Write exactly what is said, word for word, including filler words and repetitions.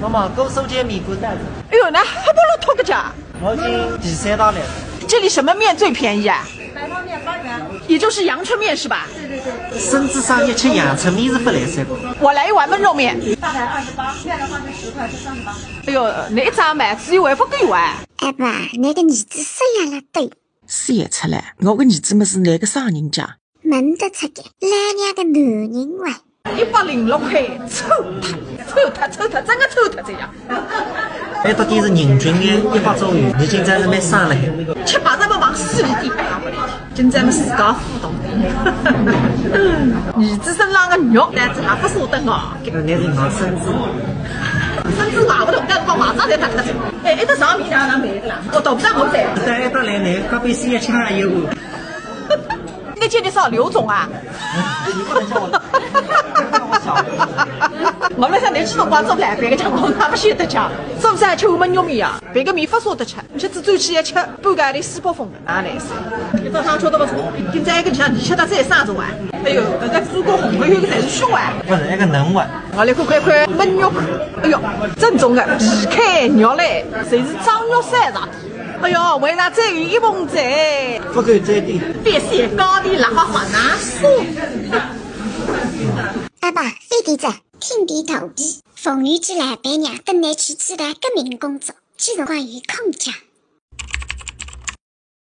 妈妈，给我收件米粉袋子。哎呦，那还不如托个家。我已经第三趟来了。这里什么面最便宜啊？白汤面八元。也就是阳春面是吧？对对对。孙子生日吃阳春面是不来三个。我来一碗焖肉面。大概二十八，面的话是十块，是三十八。哎呦，那一张买只有还不够啊。哎爸，那个儿子生日了，对。 笑出来，我个儿子么是来个啥人家？问得出个，老娘个男人哇！一百零六块，丑他，丑他，丑他，真个丑他这样。哎，到底是人均个一百左右，侬今朝是蛮省了。吃白饭么往死里底摆勿来，今朝么自家付东西。儿子身浪个肉，但是还勿舍得咬。那是咬孙子。孙子咬勿动，但是把马上才拍脱。哎，一只上面哪能没个啦？我懂不得我在。但一到来呢，咖啡师也吃了一壶。 你的姐姐是刘总啊？你不能叫我，叫我小刘。我们在那吃辰光做来别个讲，我们不晓得讲。做啥吃焖肉面啊？别个面勿舍得吃，吃只转去要吃半个号头四百分的，哪能是？你早上吃得不错，今朝一个像你吃到再三十万。哎呦，搿个猪骨红了，有个侪是血啊。不是，那个嫩滑。我来看看看焖肉，哎呦，正宗的，皮开肉来，侪是张肉山上。 哎呦，为啥只有一盆子？不够再点。别些高低拉花花拿手。阿爸，飞地子，听地头皮，凤女之来伴娘等来去指导革命工作，既然关于空降。